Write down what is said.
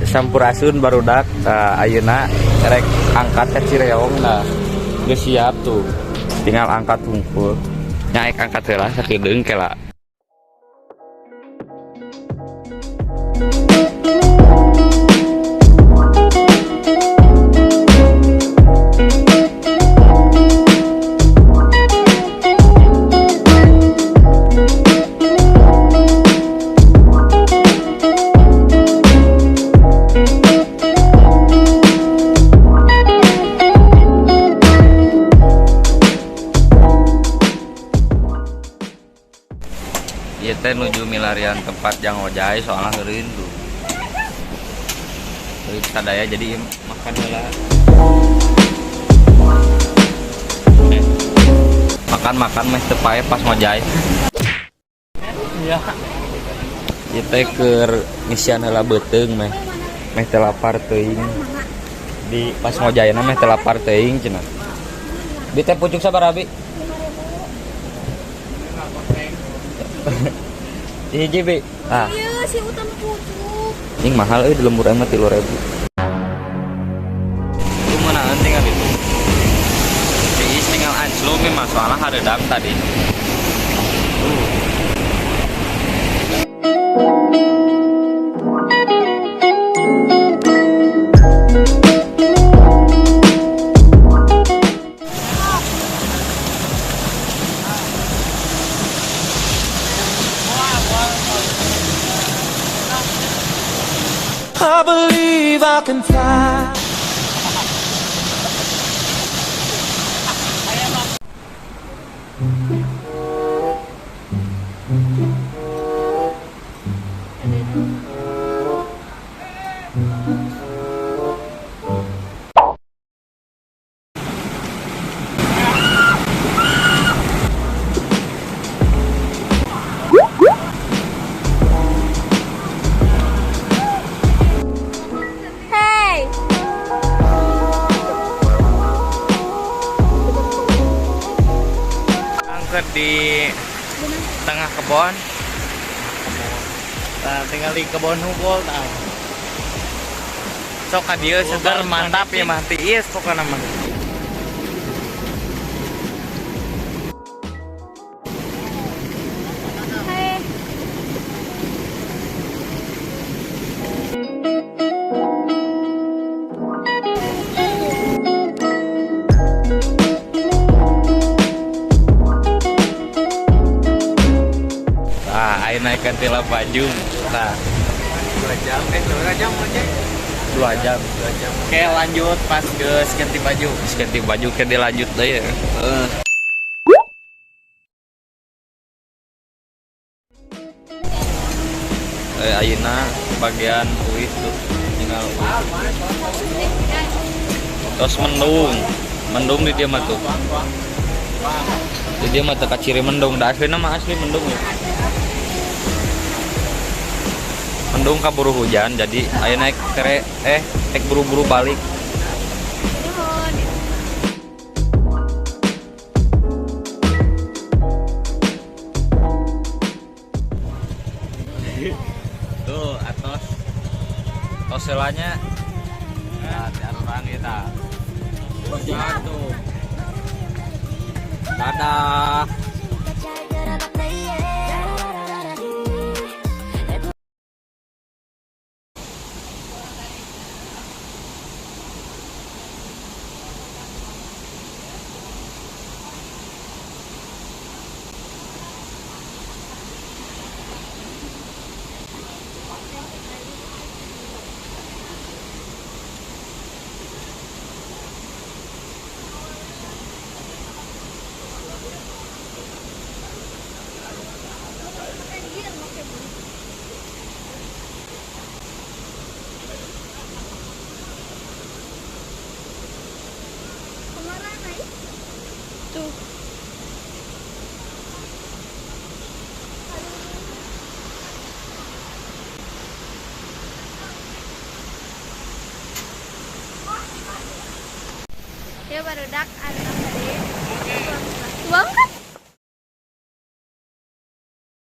Sampurasun barudak. Nah, ayeuna rek angkat ke Cireong nah. Geus siap tuh. Tinggal angkat hungkul. Nya ek angkat heula sakedeung kela. Ieu teh nuju milarian tempat jang ojai soalnya heureun tuh. Heureun sadaya jadi ieu makan heula. Makan-makan meh teu pae pas ngojai. Iya. Ieu teh keur ngisian heula beuteung meh. Meh teu lapar teuing. Di pas ngojaina meh teu lapar teuing cenah. Bi teh pucuk sabaraha bi? Hiji bi. Ah. Iya, si utama pucuk. Ini mahal euy di lembur aing mah 3.000. Lu mana tinggal itu. Si Is tinggal anclung mah soalnya hareudang tadi. I believe I can fly. Hey. Angker di tengah kebon. Nah, tinggal di kebon hungkul tah. Sok ka dieu seger mantap ya mah tiis pokona mah. Hey. Nah, ayo naikkan tila baju. Nah, 2 jam, 2 jam aja. 2 jam. 2 jam. Oke, lanjut pas geus ganti baju. Geus ganti baju ke dilanjut deui ya. Heeh. Ayeuna bagian uih tuh tinggal uih. Terus mendung. Mendung di dia mah tuh. Di dia mah teu kaciri mendung, da aslina mah asli mendung ya. Mendung kaburu hujan jadi ayo naik tere naik buru-buru balik. Tuh atos toselanya. Nah, di orang kita. Hujan tuh. Dadah. Tuh. Ya barudak ada.